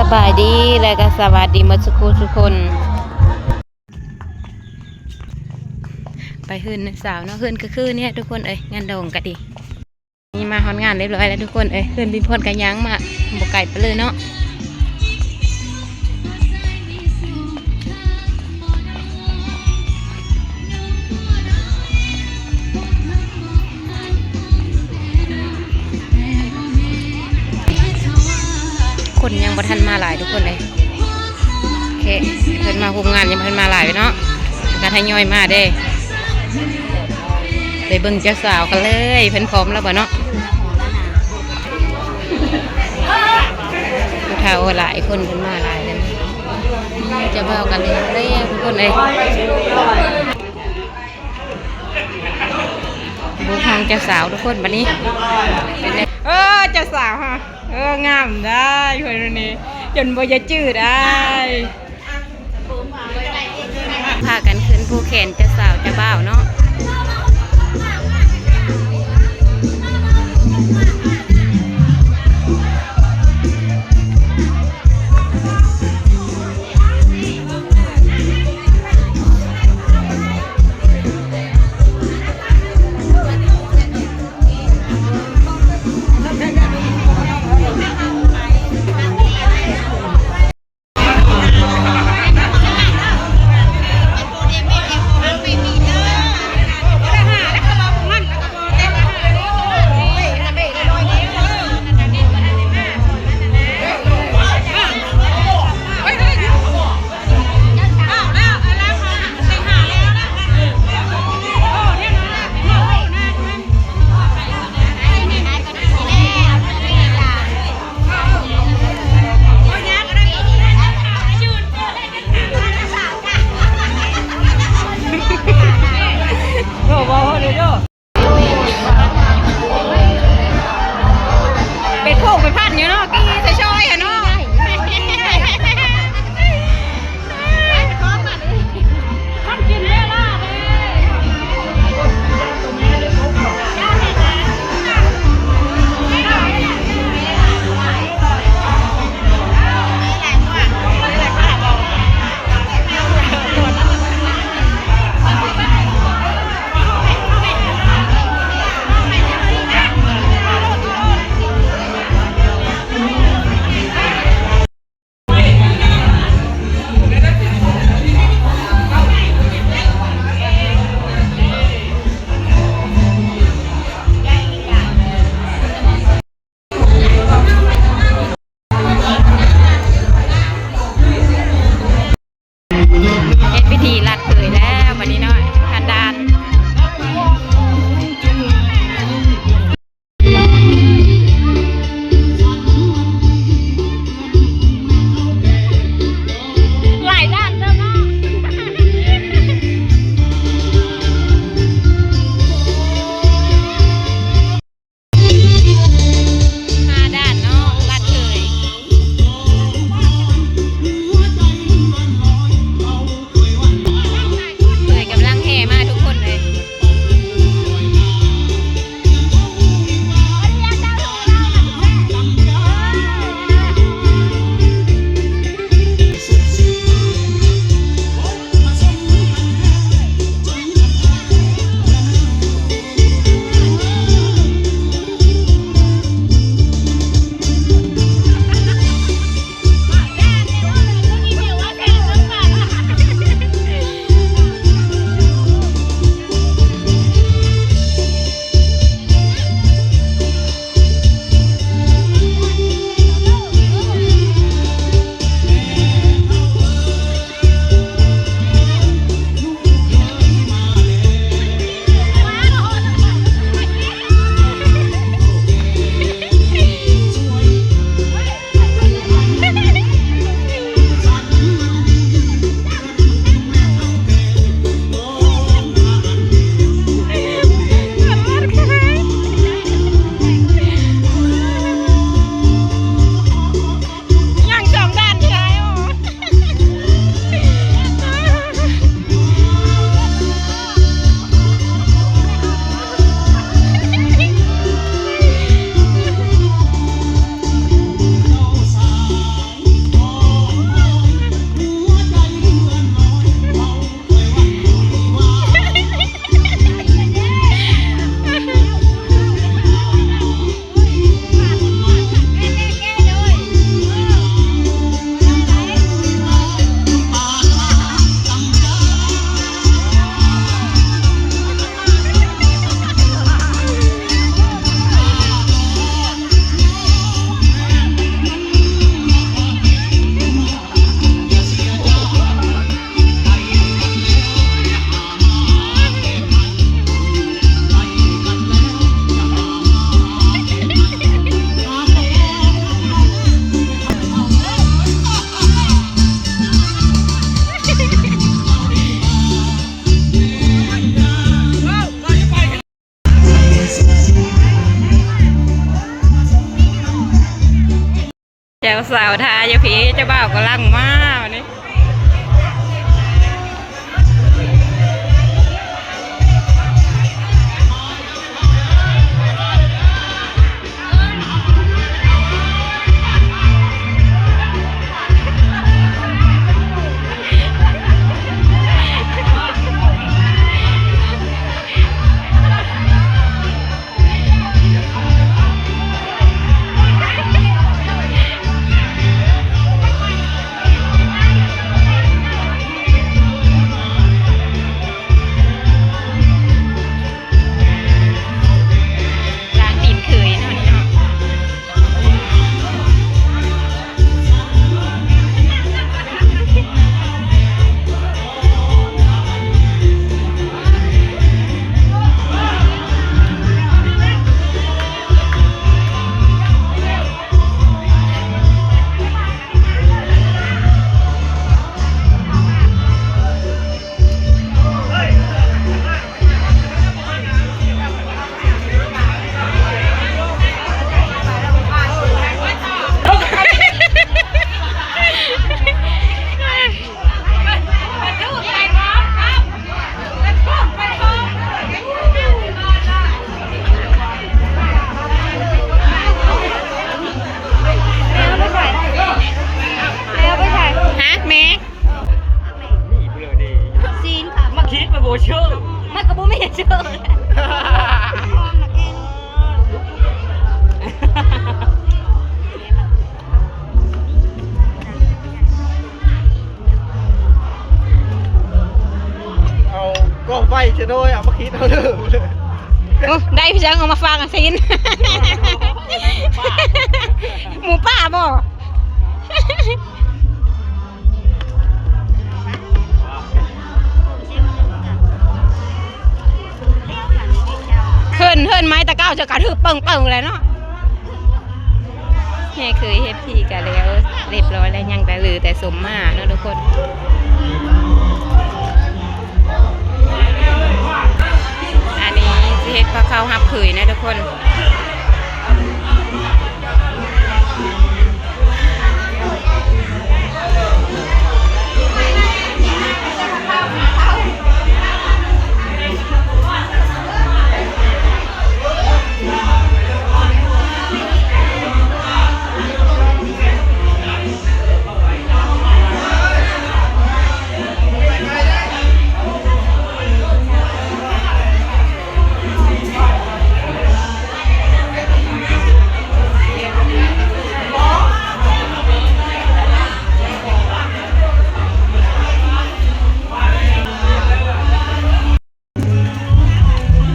ສະບາຍດີ ແລະກະສະຫວັດດີໝົດສູ່ຄູ່ສູ່ຄົນ. ໄປເຮືອນນ້າສາວເນາະ ເຮືອນກະຄືນີ້ແຫຼະທຸກຄົນເອີຍ ງານດອງກະດີ. ນີ້ມາຮອດງານຮຽບຮ້ອຍແລ້ວທຸກຄົນເອີຍ ເຮືອນບິນພອນກະຍ່າງມາ ບໍ່ໄກປານໃດເນາະ. ຄົນຍັງບໍ່ທັນມາຫຼາຍທຸກຄົນເອີຍ ແຂກເພິ່ນມາຮ່ວມງານຍັງບໍ່ທັນມາຫຼາຍເນາະ ກະທະຍອຍມາເດ້. ໄປເບິ່ງເຈົ້າສາວກັນເລີຍ ເພິ່ນພ້ອມແລ້ວບໍ່ເນາະ. ຜູ້ເຖົ້າຫຼາຍຄົນເພິ່ນມາຫຼາຍເດ້ ເຈົ້າບ່າວກັນເລີຍທຸກຄົນເອີຍ. ບຸກຫ້ອງເຈົ້າສາວທຸກຄົນບັດນີ້ ເອີ ເຈົ້າສາວເຮົາ ເອີ ງາມໄດ໋ເພິ່ນນີ້ ຈົນບໍ່ຢາກຈື່ໄດ້. ພາກັນຂຶ້ນຜູກແຂນເຈົ້າສາວເຈົ້າບ່າວເນາະ. ແລ້ວສາວທ່າຢູ່ພີ້ ເຈົ້າບ່າວກຳລັງມາບັດນີ້. ລ້າງຕີນເຂີຍເນາະ ນີ້ເນາະ. ຮະ ແມ່? ຊີ້ນ ມາຄິດມາບໍ່ເຊີ ມັນກໍບໍ່ມີເຊີ. ເອົາກ້ອງໄຟຊະໂດຍ ເອົາມາຄິດເອົາເດີ. ໂອ້ ໄດ້ພີ່ຊ້າງ ເອົາມາຝາກອັນຊີ້ນ ໝູປ່າບໍ່? ເຮີ້ນ ເຮີ້ນໄມ້ຕະເກົ້າຈະກະຖືກເປິງໆ ແຫຼະເນາະ. ແມ່ເຂີຍເຮັດພິທີກະແລ້ວຮຽບຮ້ອຍແລ້ວ ຍັງແຕ່ ຫຼື ແຕ່ສົມມາເນາະທຸກຄົນ. ອັນນີ້ຊິເຮັດພາເຂົ້າຮັບເຂີຍນະທຸກຄົນ.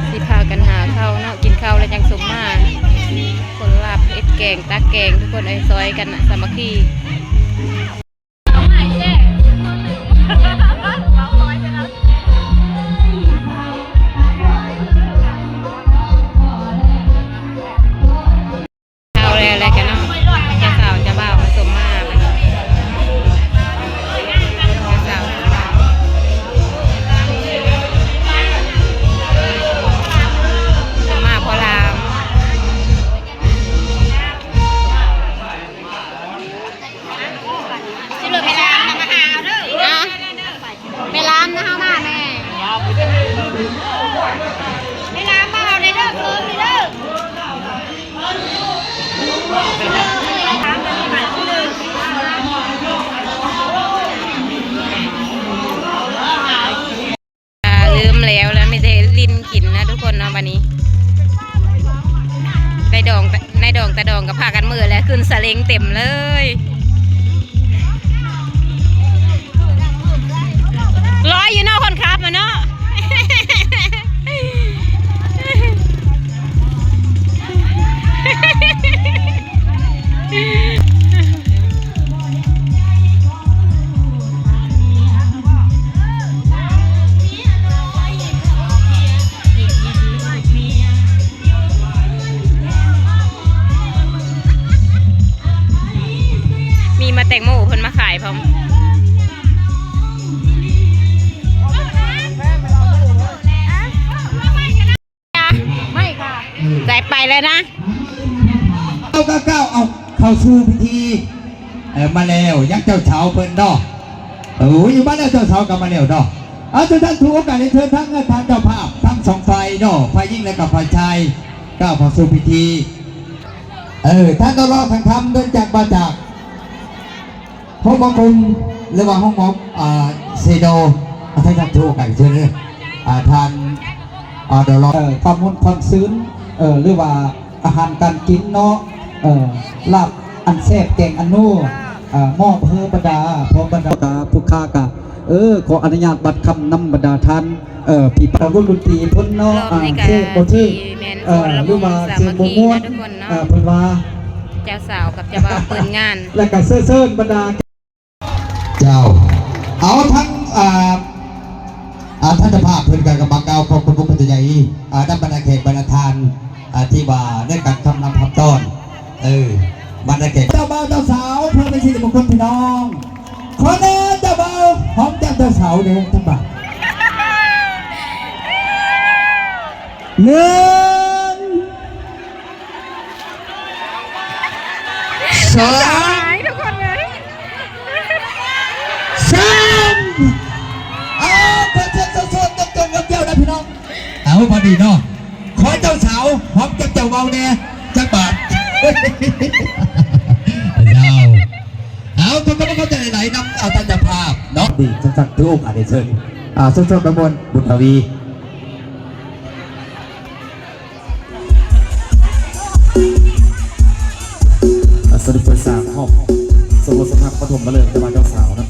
ຊິພາກັນຫາເຂົ້າເນາະ ກິນເຂົ້າແລ້ວຈັ່ງສົມມາ. ຄົນລາບເຮັດແກງ ຕັກແກງ ທຸກຄົນເອີຍ ຊ່ອຍກັນນະ ສາມັກຄີ. ເຂົ້າແລ້ວ ແລ້ວກັນເນາະ ເຈົ້າສາວເຈົ້າບ່າວມາສົມມາ ເຈົ້າສາວສົມມາ ສົມມາພໍ່ລາມ. ຊິເລີຍແມ່ລາມນຳມາຫາເດີ. ອະ ແມ່ລາມນະ ເຮົາມາແມ່ ແມ່ລາມມາເອົາເດີ ເພີ່ມເດີ. ອ່າ ລືມແລ້ວ ແລ້ວມີແຕ່ຫຼິ້ນກິນນະທຸກຄົນເນາະ. ບັດນີ້ນາຍດອງ ນາຍດອງຕາດອງກໍພາກັນເມືອແລ້ວ ຂຶ້ນສະເລັງເຕັມເລີຍ ລອຍຢູ່ເນາະ ຄົນຂັບນະເນາະ. ມີໝາກແຕງໂມເພິ່ນມາຂາຍພ້ອມ. ໄດ້ໄປແລ້ວນະ. ເກົ້າເກົ້າເກົ້າ ເອົາເຂົ້າສູ່ພິທີ ເອີ ມາແລ້ວ ຍັງເຈົ້າສາວເພິ່ນເນາະ. ໂອ້ຍ ມາແລ້ວ ເຈົ້າສາວກໍມາແລ້ວເນາະ. ເອົາ ທຸກທ່ານ ຖືໂອກາດໄດ້ເຊີນທັງ ເອີ ທ່ານເຈົ້າພາບທັງສອງຝ່າຍເນາະ ຝ່າຍຍິງ ແລະກໍຝ່າຍຊາຍ ກ້າວເຂົ້າສູ່ພິທີ. ເອີ ທ່ານຕະຫຼອດທາງທຳ ເດີນຈາກ ມາຈາກ ໂຮງໝໍກຸມ ຫຼືວ່າໂຮງໝໍ ອ່າ ເຊໂນ ອາ ທ່ານ ທ່ານຖືໂອກາດເຊີນເດີ ອ່າ ທ່ານ ອ່າ ດອລ ເອີ ຄວາມມ່ວນຄວາມຊື່ນ ເອີ ຫຼືວ່າອາຫານການກິນເນາະ ເອີ ລາບອັນແຊບ ແກງອັນນົວ ເອີ ມອບໃຫ້ບັນດາ ພ້ອມບັນດາຜູ້ຄ້າກະ ເອີ ຂໍອະນຸຍາດບັດຄຳນຳບັນດາທ່ານ ເອີ ພີ່ນ້ອງວົງດົນຕີເພິ່ນເນາະ ອ່າ ຖືກບໍ່ຖືກ ເອີ ຫຼືວ່າຖືກບໍ່ມ່ວນ ເອີ ເພິ່ນວ່າ ເຈົ້າສາວກັບເຈົ້າບ່າວເປີດງານ ແລ້ວກໍເຊີນບັນດາ ເຈົ້າ ເອົາທັງ ອ່າ ອ່າ ທ່ານເຈົ້າພາບເພິ່ນກໍ ກໍມາກ່າວຂອບຄຸນຂອບໃຈ ອ່າ ນຳບັນດາແຂກບັນດາທ່ານ ອ່າ ທີ່ວ່າໄດ້ການຄຳນຳຄຳຕ້ອນ ເອີ ບັນດາແຂກ ເຈົ້າບ່າວເຈົ້າສາວ ເພື່ອເປັນສິລິມຸງຄຸນພີ່ນ້ອງ ຂໍແດ່ເຈົ້າບ່າວ ຫອມແກ້ມເຈົ້າສາວແດ່ ເຈົ້າບ່າວ ໜຶ່ງ ສອງ ສາມ ເອົາ ຂໍເຊີນສາວໆ ຕົງໆ ກັບເຈົ້ານະພີ່ນ້ອງ ເອົາ ພໍດີເນາະ ຂໍເຈົ້າສາວຫອມແກ້ມເຈົ້າບ່າວແດ່ ຈັກບາດ ເຈົ້າ ເອົາ ຂໍຂອບໃຈຫຼາຍໆ ນຳ ເອົາ ທ່ານເຈົ້າພາບເນາະ ດີ ຊັ້ນໆ ຖືໂອກາດໄດ້ເຊີນ ອ່າ ສົດໆ ມ່ວນໆ ບຸນທະວີ. ອ່າ ສະຫຼຸບເປີດສາມຮອບ ສົມລົດສົມພັກປະຖົມມະເລີກ ເຈົ້າບ່າວເຈົ້າສາວເນາະ.